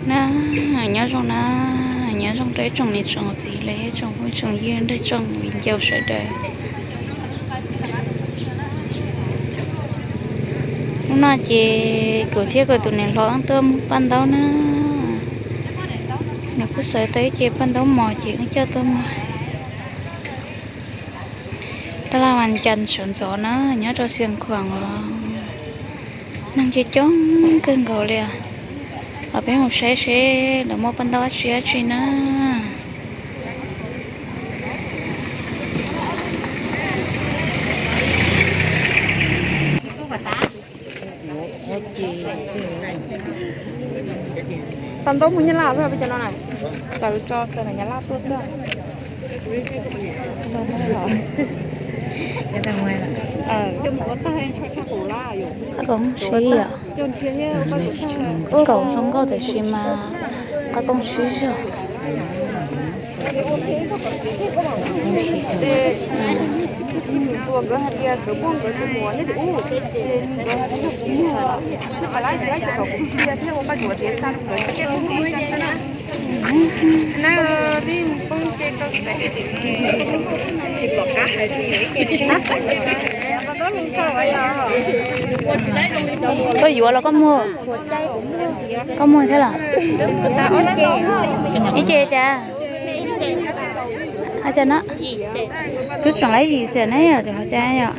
Na, nyob zoo na, nyob zoo rau ib tsoom niam tsoom txiv los yog tsoom phooj tsoom ywg nrog tsoom viv ncaus sawv daws. Hnub no ces kuv thiab kuv tus niam hlob wb tuaj muag paj ntaub na. Nws kuj xaws tau ib ce paj ntaub mos ces wb coj tuaj muag. Taj laj Vas Cas sawv ntxov na, nyob rau Xiav Khuam os. Neeg coob coob kawg nkaus li os. Los peb mus saib seb lawv muaj paj ntaub dab tsi dab tsi na. Paj ntaub mus Nyab Laj xwb peb cov no na. Xaws tso xaws ntawm Nyab Laj tuaj xwb. Qab kaum sib yom, kaum zoo nkauj tab sis mas qab kaum sib zog. Koj yuav los koj muag? Koj muag thiab los? Ib ce cas? Hais tias no twb tseem laib yim xees ne yom, cov qhov cai yom.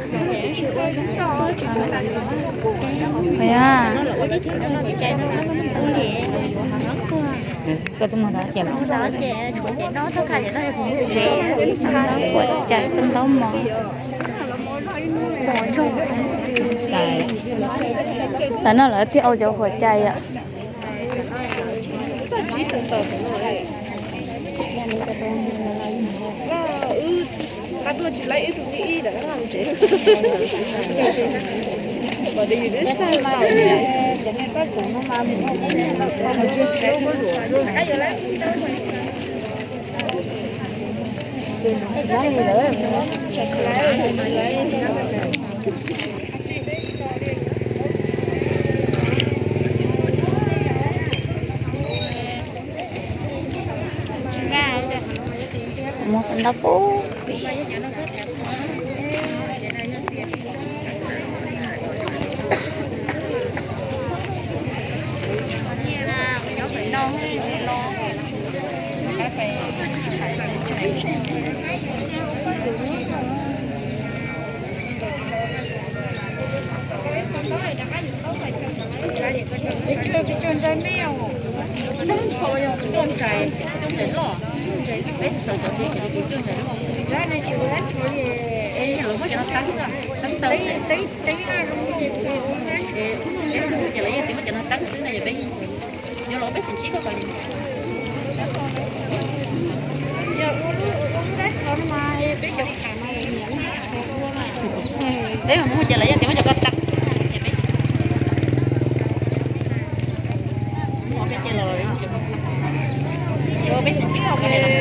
Huam cai koj ntaub mos. Tam no lawv thiaj ua cov huam cai yom. Muab ntau pub pem. Peb mus muag ces lawv yeej tias muab cov ko tau xwb, ces peb mus muag peb ces los, peb tsis tsis tau ko li los.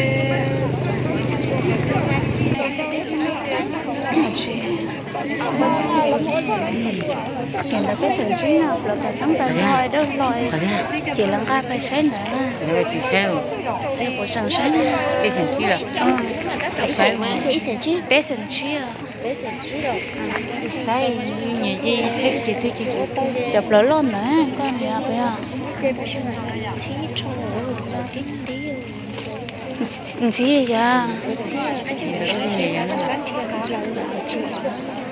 Ces ntawd peb xeem ntsib no, plaub tsam xeeb ntawd ho dawb hlo, ces lawv nqa pais saib ntawd na. Ces kuv tseem saib na. Peb xeem ntsib los? Peb xeem ntsib. Saib, saib ces twb ces cov plaub loj ntawd koj niam peb os. Ntxhib yog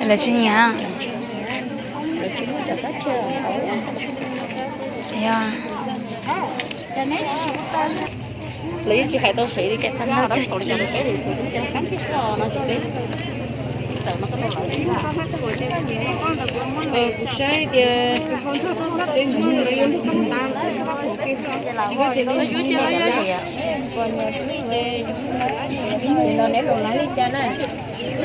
lawv tsis nyiam. Yog lawv yeej tsis hais tau sev li. Cov no cog ci. Kuv saib tias tus hau nrog tus hau nrog tsev mus lawv yuav lub qab tas, nws koj tias li no neb los lawv li cas na. Ib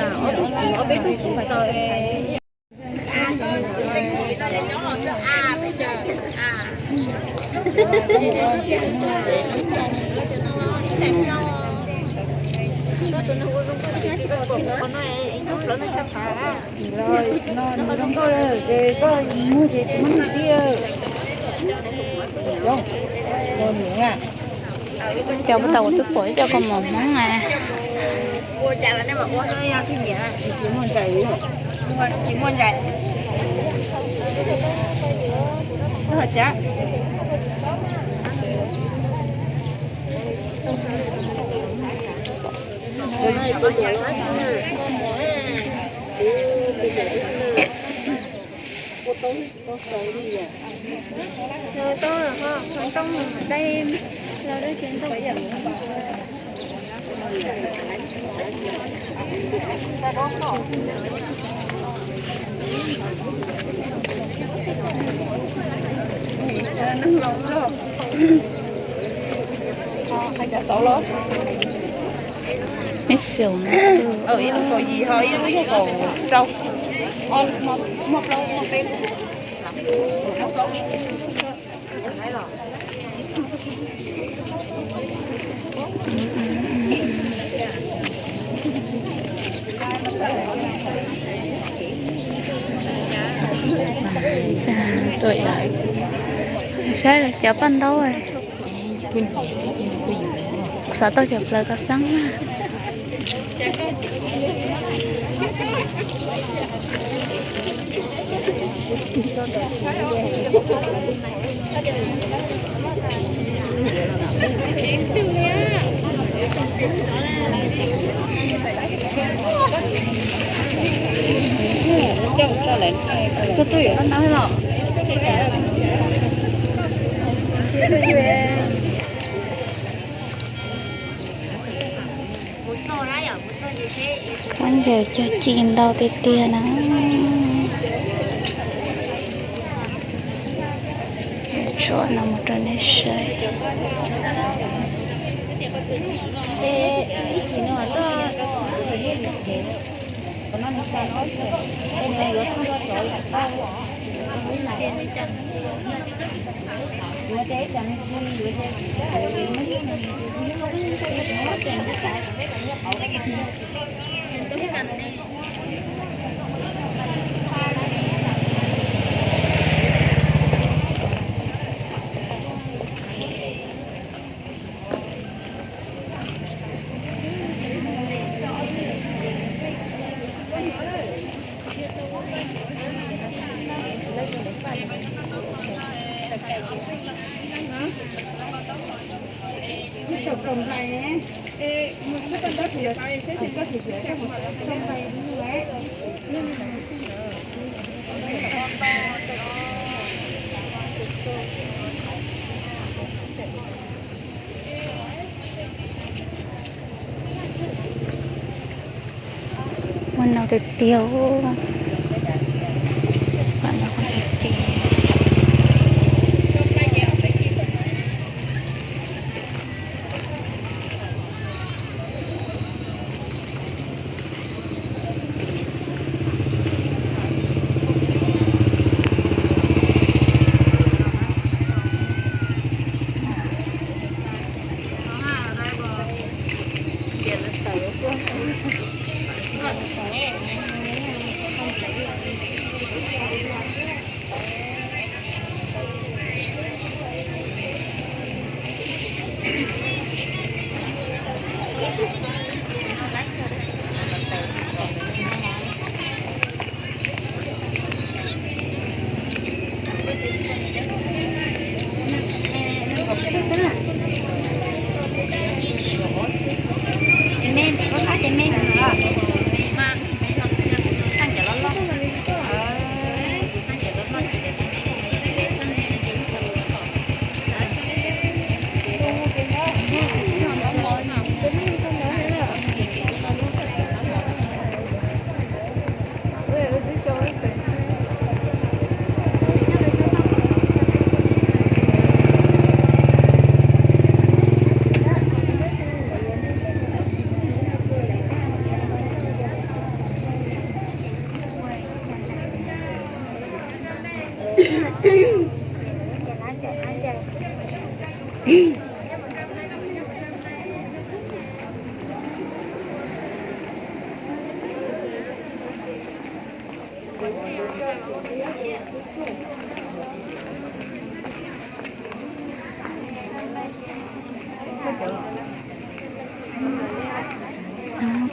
hnub ob tug tsis ob peb tug tsis tau. Cov puas tau kuv twb pom ib co kaus mom Hmoob na. Ib xyoos na, ib lub kaum yim ho ib lub yog kaum rau, muaj plaub muaj peb. Saib cov paj ntaub, xav tau cov plaws kov xeeb na. Tuaj tuaj yuav paj ntaub los. Khaub ncaws cog ci ntau tiag tiag na. Tshuav no mus rau nej saib. Muaj ntau tiag tiag.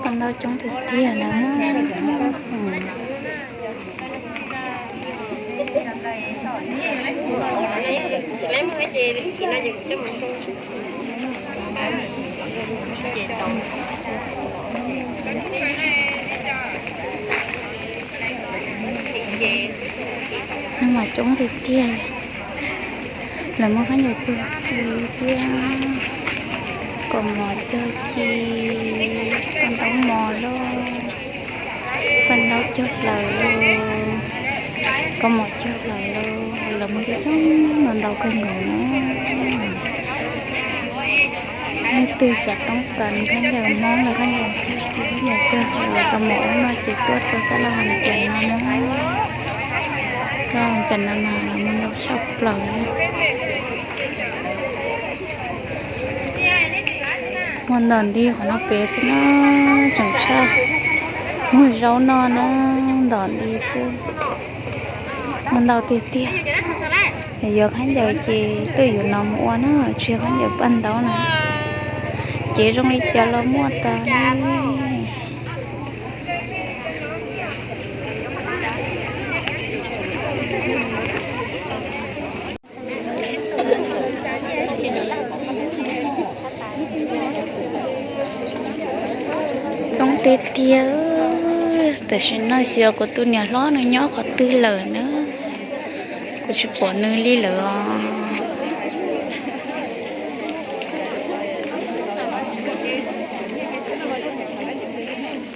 Paj ntaub coob tiag tiag na. Neeg mas coob tiag tiag. Lawv muaj khaub ncaws cog ci thiab, kaus mom cog ci, paj ntaub mos loj, paj ntaub cog plaws loj, kaus mom cog plaws loj, lawv muaj coob coob ntau ntau kawg nkaus na. Leej twg xav toob kas khaub ncaws Hmoob los khaub ncaws, khaub ncaws cog, kaus mom ub no ces tuaj rau sab laj Vis Cas no na. Laj Vis Cas no mas lawv muaj ntau tshaj plaws li. Muaj ntom nti qhov no pem xwb na, tseem tshaj muag zaub noj na, ntom nti xwb. Muaj ntau tiag tiag. Yog khaub ncaws ces tuaj yuav no mus ua na, tsis yog khaub ncaws paj ntaub na. Ces zoo li cas los muaj tas li. Coob tiag tiag. Tam sim no xyov kuv tus niam hlob nws nyob qhov twg lawm na. Kuv tsis pom nws li lawm os.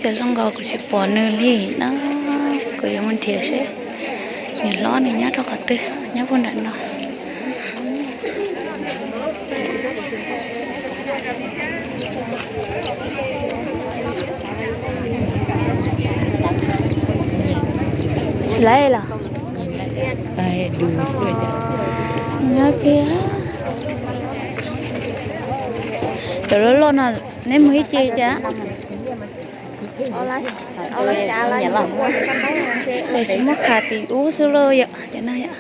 Cas zoo nkaus kuv tsis pom nws li na. Kuv yuav mus nrhiav seb niam hlob nws nyob rau qhov twg, nyob puag nram no. Tsis laib los? Nyob pliag. Cov loj loj no neb mus ib ce cas? Tsis muab qha tim ub xwb lauj yom, cov no yom.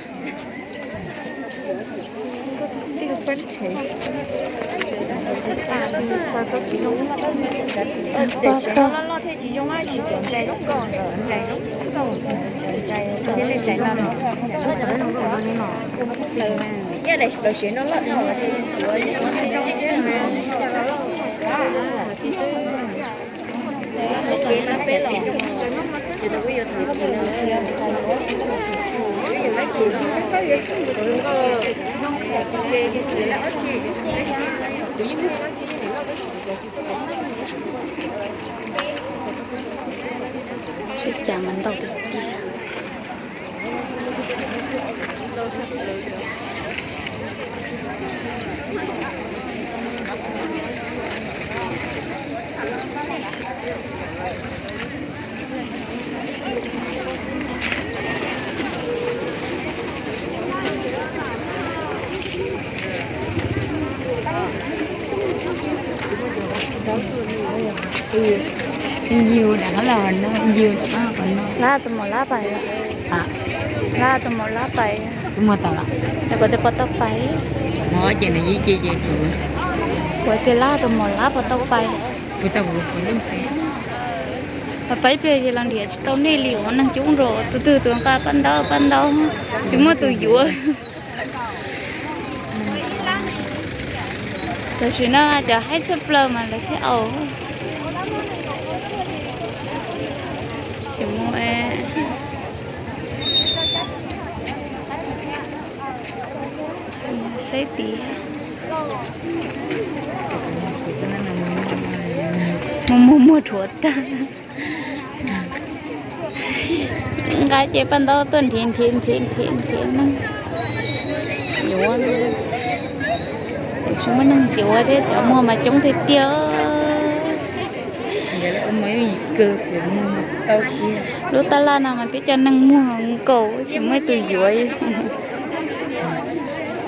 Pog pog. Sib cav mas ntau tiag tiag. Lab tus maum lab pais. Lab tus maum lab pais. Kuv tias pov tau pais. Kuv tias lab tus maum lab pov tau pais. Pais ib pliag ces los nrhiav tsis tau nej li os, neeg coob nraug, tus twg tus nqa paj ntaub paj ntaub, tsis muaj tus yuav. Tam sim no cov haib tshaj plaws mas lawv thiaj au. Tsis muaj. Saib tid. Muag muag muag rhuav tag. Nqa cev paj ntaub tuaj nrhiav nrhiav nrhiav nrhiav nrhiav neeg yuav. Tsis muaj neeg yuav thiab, cov muag mas coob tiag tiag. Lub tab laj no mas twb cov neeg muag nkaus tsis muaj tus yuav.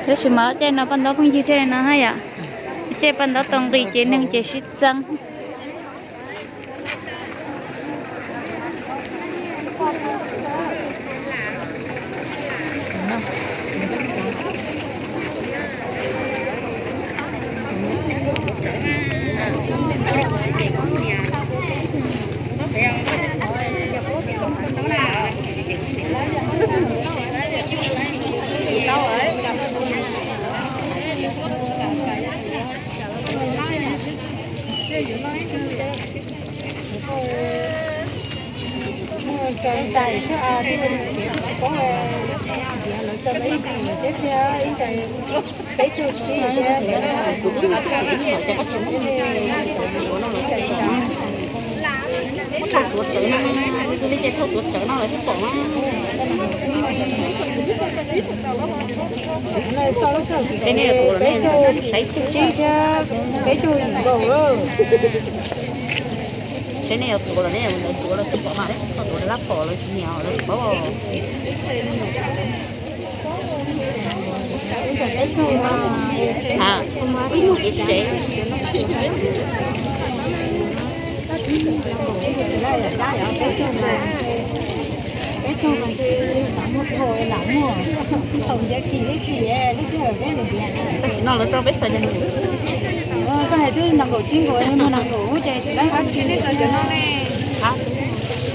Tab sis mas caij no paj ntaub pheej yig thiaj li no yom. Caij paj ntaub tau nqis ces neeg ces sib txeeb. Peb caug tsib thiab, peb caug tsib thiab, peb caug nkaus lawm. Seb nej yuav tuav los nej yuav tuav lawv twb pom mas, nej tuav lawv lab pom lawv tsis nyiam lawv tsis paub. Ib tug ces seb. Peb tug mas ntshe xav muag dhau lam muag, thaum ntiav kis ib kis lub sij hawm peb ntiav. Tam sim no lawv tso peb xaws cov, koj hais twb nees nkaum tsib nkaus, muag nees nkaum ces tsis laib dab tsi li.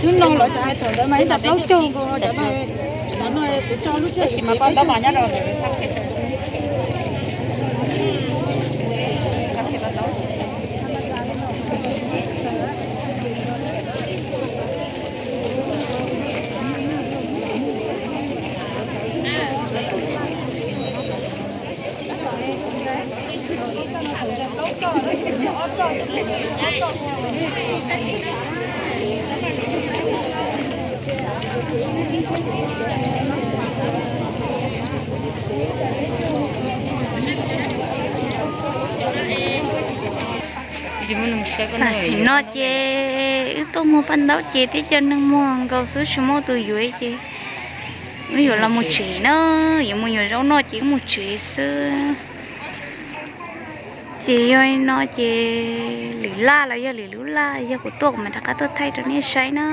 Twb no lawv tseem hais thaum ntawd mas ib nta plaub caug nkaus cov no. Cov no kuv tso lub sij hawm tab sis mas paj ntaub mas nyob rau Tam sim no ces wb tuaj muag paj ntaub ces tib co neeg muag nkaus xwb tsis muaj tus yuav ces wb yuav los mus tsev na, yuav mus yuav zaub noj ces wb mus tsev xwb. Ces yog li no ces lwm laj los yog lwm lub laj yog kuv tuaj kuv mam rov qab tuaj thaij rau nej saib na.